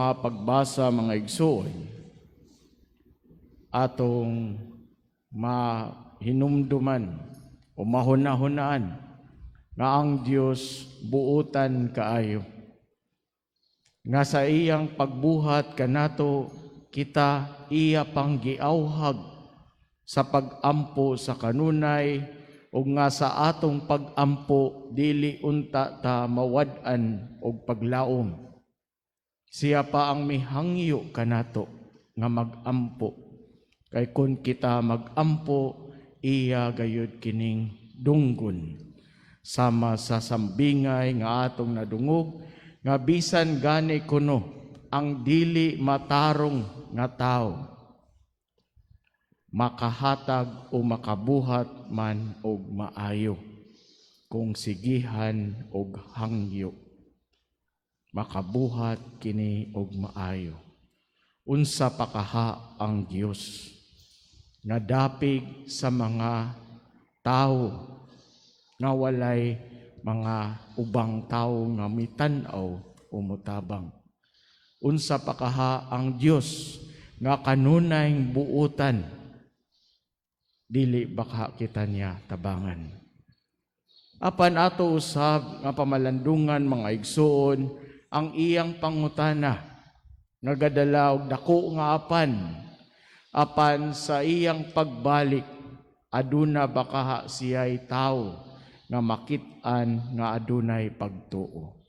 Pagbasa, mga igsoon, atong mahinumduman o mahuna-hunaan nga ang Dios buutan kaayo. Nga sa iyang pagbuhat kanato, kita iya pang giawhag sa pagampo sa kanunay ug nga sa atong pagampo dili unta ta mawad-an og paglaom. Siya pa ang mihangyo kanato nga magampo. Kay kung kita magampo, iya gayud kining dunggon. Sama sa sambingay nga atong nadungog, nga bisan gani kuno ang dili matarong nga tao makahatag o makabuhat man og maayo kung sigihan og hangyo, makabuhat kini og maayo. Unsa pa kaha ang Dios nga dapig sa mga tawo nga walay mga ubang tawo nga mitan-aw o mutabang? Unsa pa kaha ang Dios nga kanunay buutan? Dili baka kita niya tabangan? Apan ato usab nga pamalandungan, mga igsoon, ang iyang pangutana nga gadala og dako nga apan. Apan sa iyang pagbalik, aduna ba kaha siya'y tawo nga makit-an nga adunay pagtuo?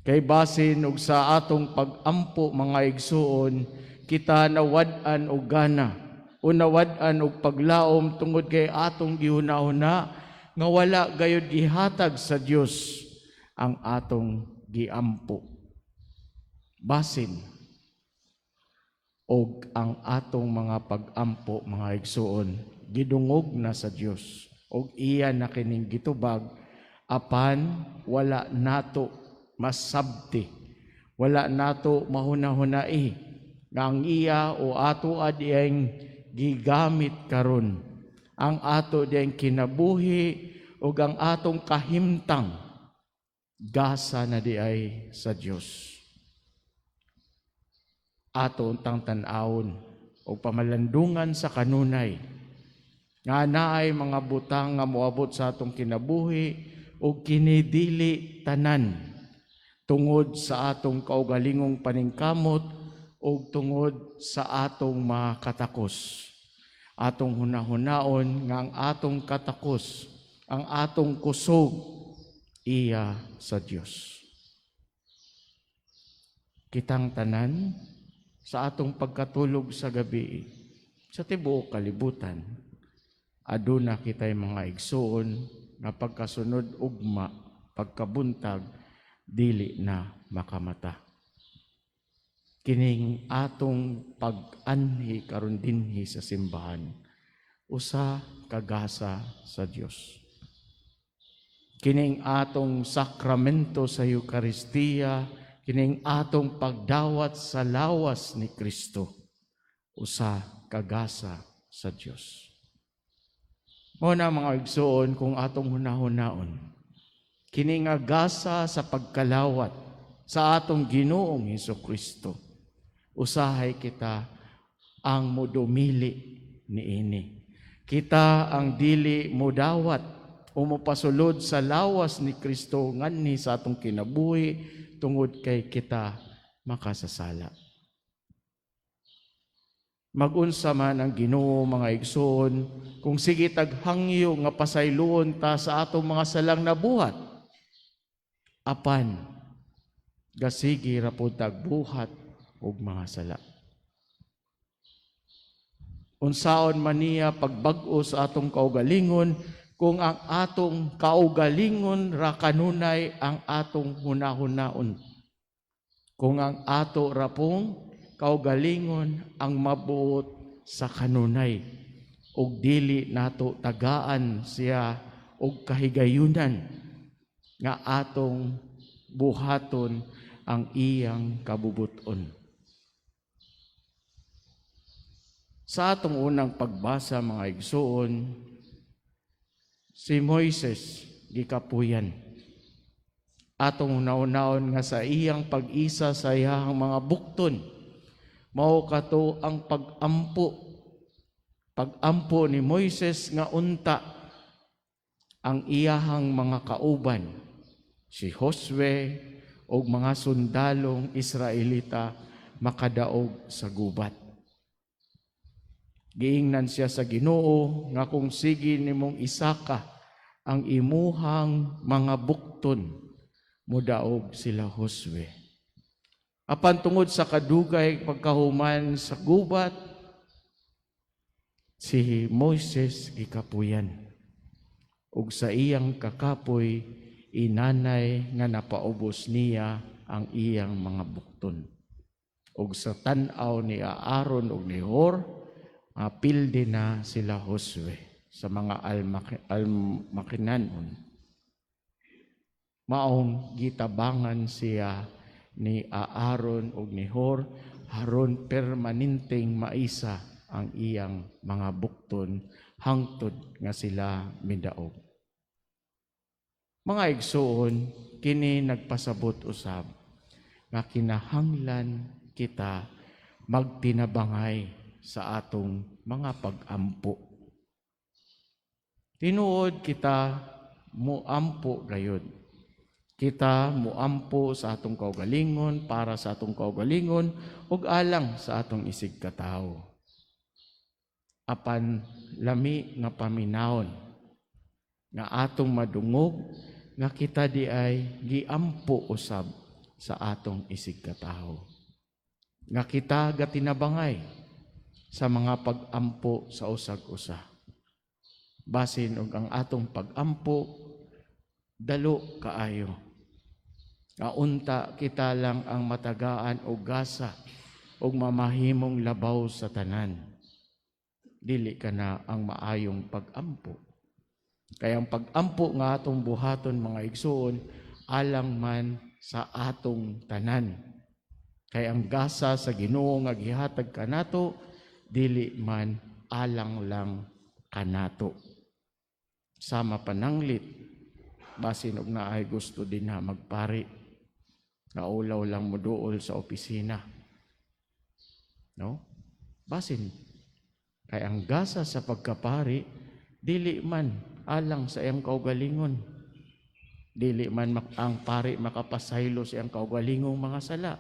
Kay basin og sa atong pagampo, mga igsoon, kita nawad-an og gana o nawad-an og paglaom tungod kay atong gihuna-huna nga wala gayud gihatag sa Dios ang atong giampo. Basin og ang atong mga pagampo, mga igsoon, gidungog na sa Dios og iya na kining gitubag, apan wala nato masabti, wala nato mahuna-hunai nga ang iya o ato adiyang gigamit karon ang ato diyang kinabuhi ug ang atong kahimtang gasa na diay sa Dios. Ato untang tan-awon o pamalandungan sa kanunay nga naay mga butang nga moabot sa atong kinabuhi ug kini dili tanan tungod sa atong kaugalingong paningkamot ug tungod sa atong mga katakos. Atong hunahunaon nga ang atong katakos, ang atong kusog, iya sa Dios. Kitang tanan sa atong pagkatulog sa gabi, sa tibuok kalibutan, aduna kitay mga igsoon nga pagkasunod ugma, pagkabuntag, dili na makamata. Kining atong pag-anhi karon dinhi sa simbahan, usa ka gasa sa Dios. Kining atong sakramento sa Eukaristiya, kining atong pagdawat sa lawas ni Kristo, usa ka gasa sa Dios. Mao na, mga igsoon, kung atong hunahunaon, kini nga gasa sa pagkalawat sa atong Ginoong Hesus Kristo, usahay kita ang modumili niini. Kita ang dili modawat o mopasulod sa lawas ni Kristo nganhi sa atong kinabuhi tungod kay kita makasasala. Magunsa man ang Ginoo, mga igsoon, kung sige taghangyo nga pasayloon ta sa atong mga salang nabuhat? Apan gasige ra pod tagbuhat og mga sala. Unsaon man niya pagbag-o sa atong kaugalingon kung ang atong kaugalingon ra kanunay ang atong hunahunaon? Kung ang ato ra pong kaugalingon ang mabuot sa kanunay ug dili nato tagaan siya og kahigayunan nga atong buhaton ang iyang kabubuton? Sa atong unang pagbasa, mga igsoon, si Moises gikapuyan. Atong hunahunaon nga sa iyang pag-isa sa iyang mga bukton, mao kato ang pag-ampo. Pag-ampo ni Moises nga unta ang iyahang mga kauban, si Josue o mga sundalong Israelita, makadaog sa gubat. Giingnan siya sa Ginoo nga kung sige nimong isaka ang imuhang mga bukton, mudaog sila Josue. Apan tungod sa kadugay pagkahuman sa gubat, si Moises gikapuyan. Ug sa iyang kakapoy, inanay nga napaubos niya ang iyang mga bukton. Ug sa tan-aw ni Aaron ug ni Hur, pildi na sila Josue sa mga almakinanon. Maong gitabangan siya ni Aaron ug ni Hur aron permanenteng maisa ang iyang mga bukton hangtod nga sila midaog. Mga igsuon, kini nagpasabot usab nga kinahanglan kita magtinabangay sa atong mga pag-ampo. Tinuod, kita muampo gayud. Kita muampo sa atong kaugalingon, para sa atong kaugalingon, ug alang sa atong isig katawo. Apan lami nga paminawon nga atong madungog nga kita di ay giampo usab sa atong isig katawo. Nga kita gatinabangay sa mga pag-ampo sa usag-usa. Basin og ang atong pag-ampo dalo kaayo. Nga unta kita lang ang matagaan og gasa og mamahimong labaw sa tanan. Dili kana ang maayong pag-ampo. Kaya ang pag-ampo nga atong buhaton, mga igsuon, alang man sa atong tanan. Kay ang gasa sa Ginoo nga gihatag kanato, dili man alang lang kanato. Sama pananglit, basin og naay gusto din na magpari, naulaw lang mo duol sa opisina. No? Basin kay ang gasa sa pagkapari dili man alang sa iyang kaugalingon. Dili man ang pari makapasaylo sa iyang kaugalingong mga sala.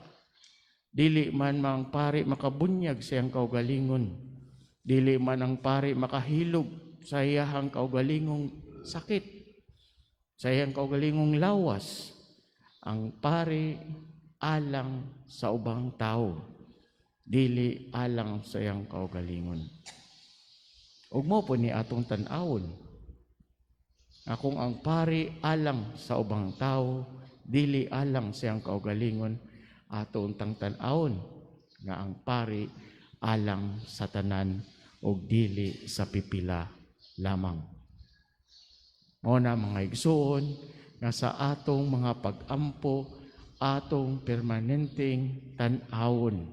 Dili man ang pari makabunyag sa iyang kaugalingon. Dili man ang pari makahilog sa iyang kaugalingong sakit, sa iyang kaugalingong lawas. Ang pari alang sa ubang tao, dili alang sa iyang kaugalingon. Ug mao po ni atong tan-awon nga kung ang pari alang sa ubang tao, dili alang sa iyang kaugalingon, ato untang tan-awon nga ang pari alang sa tanan ug dili sa pipila lamang. Mao na, mga igsuon, nga sa atong mga pag-ampo, atong permanenteng tan-awon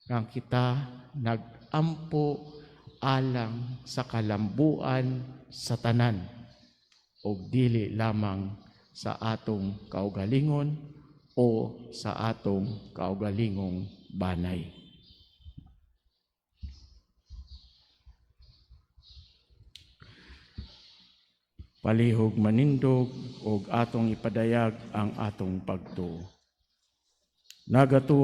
nga kita nag-ampo alang sa kalambuan sa tanan ug dili lamang sa atong kaugalingon o sa atong kaugalingong banay. Palihog manindog og atong ipadayag ang atong pagtuo. Nagatuo